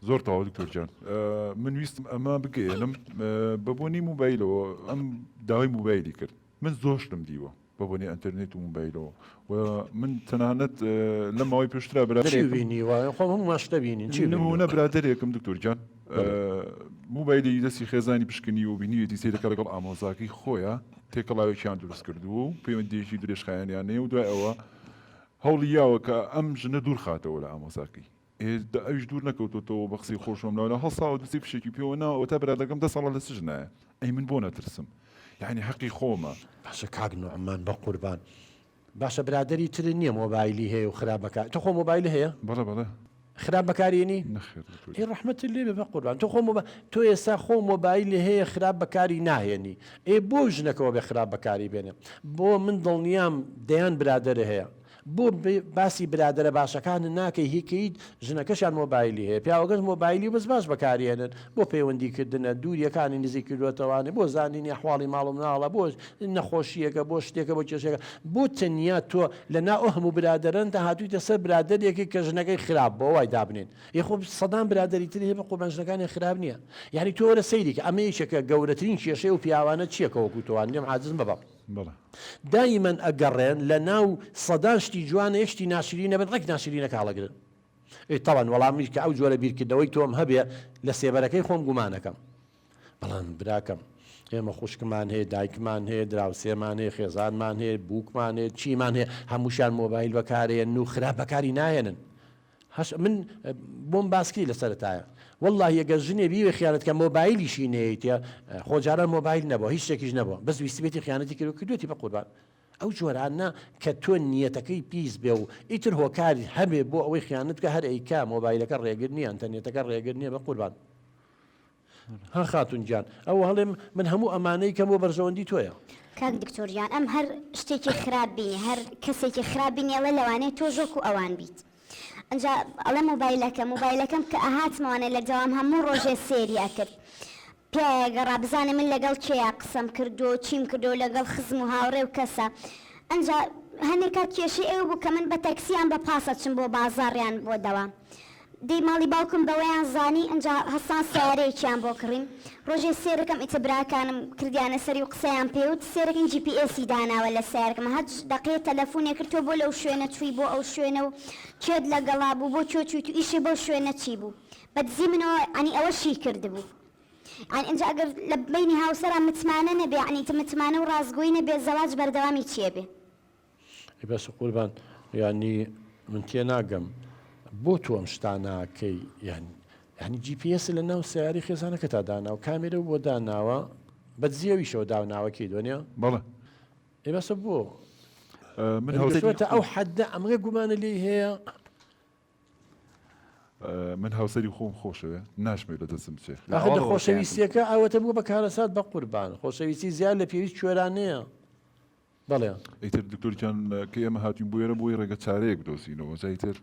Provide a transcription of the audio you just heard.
زۆر تەواو دکتۆر گیان من ویستم ئەمە بگەیەنم بە بۆنەی موبایلەوە ئەم داوای موبایلی کرد من زۆر شتم دیوە بە بۆنەی ئەتەرنێت و موبایلەوە و من تەنانەت لە ماوەی پێشترا چی برادەرێکم بینیوە خۆم هەموومان شتە بینین چی نمونە بینیوە برادەرێکم دکتۆر گیان موبایلی دەستی خێزانی پشکنی و بینیوێتی سەیرەکە لەگەڵ ئامۆزاکەی خۆیە تێکەڵاوێکیان دروست کردووە و پەیوەندیەکی درێژخایەنیان هەیە و دوای ئەوە هەوڵی یاوە کە ئەم ژنە دوور خاتەوە لە ئامۆزاکەی ئێ دە ئەویش دوور نەکەوتۆتەوە بە قسەی خۆشم لاولا هەڵساوە دوسێ فشێکی پێوە ناوە ئەوەتا برادەکەم دە ساڵە لە سجنایە ئەی من بۆ نەترسم یەعنی حەقی خۆمە. باشە کاک نوعمان بەقوربان باشە برادەری ترت نیە مۆبایلی هەیە و خراپ بەکار تۆ خۆ مۆبایل هەیە؟ بەڵێ بەڵێ. خراپ بەکارێنی؟ نەخێر دکتۆر ئەی ڕەحمەتت لێ بێ بەقوربان تۆ خۆ مۆبا تۆ ئێستا خۆ مۆبایلی هەیە خراپ بەکاری ناهێنی ئێ بۆ ژنەکەوە بێ خراپ بەکاری بێنێ بۆ من دڵنیام دەیان برادەر هەیە بۆ باسی برادەرە باشەکانت ناکەی هی کەیت ژنەکەشیان مۆبایلی هەیە پیاوەکەش مۆبایلی و بەس باش بەکاریێنن بۆ پەیوەندی کردنە دووریەکانی نزیک کردوەتەوانێ بۆ زانینی ئەحواڵی ماڵ و مناڵە بۆ نەخۆشیەکە بۆ شتێکە بۆ کێشەکە بۆ تەنیا تۆ لە ناو ئەو هەموو برادەرەنتە هاتوویتە سەر برادەرێکی کە ژنەکەی خراپ بۆ وای دابنێن ئێ خۆ سەدان برادەری تری هەیە بە قوربان ژنەکانیان خراپ نییە یعنی تۆ وەرە سەیری کە ئەمە یەکێکە گەورەترین کێشەی ئەو پیاوانە چییە کە وەکوو تۆوان لێم عاجز مەبە. بەڵێ. دایمەن ئەگەڕێن لە ناو سەدان شتی جوانە یەک شتی ناشرینە بن ڕێک ناشرینەکە هەڵەگرن ئێ تەبعەن وەڵا منیش کە ئەو جۆرە بیرکردنەوەی تۆم هەبێ لە سێبەرەکەی خۆم گومانەکەم بەڵام براکەم ئێمە خوشکمان هەیە دایکمان هەیە دراوسێمان هەیە خێزانمان هەیە بووکمان هەیە چیمان هەیە هەمووشیان مۆبایل بەکارێن و خراپ بەکاری ناهێنن هەش من بۆم باسکری لە سەرەتایە وەڵاهی ئەگەر ژنێ بیوێ خیانەت کە مۆبایلیشی نەیەیتێ خۆ جاران مۆبایل نەبووە هیچ شتێکیش نەبووە بەس ویستبێتی خیانەتی کردو کردوێتی بە قوربان ئەو جۆرانە کە تۆ نیەتەکەی پیس بێ و ئیتر هۆکار هەبێ بۆ ئەوەی خیانەت بکە هەر ئەیکا مۆبایلەکە ڕێگر نییە ئەنتەرنێتەکە ڕێگر نییە بە قوربان ها خاتون گیان ئەوە هەڵێم من هەموو ئەمانەی کەم بۆ بەرژەوەندی تۆیە. کاک دکتۆر گیان ئەم هەر شتێکی خراپ بینی هەر کەسێکی خراپ بینی ئەڵێ لەوانەیە تۆش وەکو ئەوان بیت ئەنجا ئەڵێ مۆبایلەکەم مۆبایلەکەم کە ئەهاتمەوانێ لە دەوام هەموو ڕۆژێ سێری ئەکرد پیایا گەڕا بزانێ من لەگەڵ کێیا قسەم کردووە و چیم کردووە و لەگەڵ خزم و هاوڕێ و کەسە ئەنجا هەنێ کات کێشەی ئەوە بوو کە من بە تەکسی یان بە پاس ئەچم بۆ بازاڕ یان بۆ دەوام دەی ماڵی باوکم بەوەیان زانی ئنجا هەستان سەیارەیەکیان بۆ کڕیم ڕۆژێ سێرەکەم ئیتر براکانم کردیانە سەری و قسەیان پێ وت سێرەکەم جی پی ئێسی داناوە لە سەیارەکەم هەچ دەقەیە تەلەفونێ کرد تۆ بۆ لەو شوێنە چووی بۆ ئەو شوێنە و کێت لەگەڵا بوو بۆ کوێ چوویت و ئیشێ بەو شوێنە چی بوو بە دزی منەوە یانی ئەوەشی کردبوو یانی ئنجا ئەگەر لە بەینی هاوسەرا متمانە نەبێ یانی ئیتر متمانە و ڕاستگۆیی نەبێ زەواج بەردەوامی چیە بێ. ئەی بەس قوربان یانی من تێناگەم بۆ تۆ ئەم شتانە ئەکەی یان یانی جی پی ئێس لە ناو سیاری خێزانەکەتا داناوە کامێرە و بۆ داناوە بە دزیەویشەوە داوناوەکەی دۆنیا بەڵێ ئەی بەسە بۆ من هاوسەری گەشتوەتە ئەو حەدە ئەمە گومانە لێی هەیە من هاوسەری خۆم خۆشەوێ ناشمەوێ لە دەستم بچێ لە ئاخر دە ئاوەڵەوە خیانەتم خۆشەویستیەکە ئەوەتە بووە بە کارەسات بە قوربان خۆشەویستی زیاد لە پێویست کوێرانەیە بەڵێ. ئیتر دکتۆر گیان کە ئێمە هاتوین بۆ ئێرە بۆی ڕێگە چارەیەک بدۆزینەوە جا ئیتر.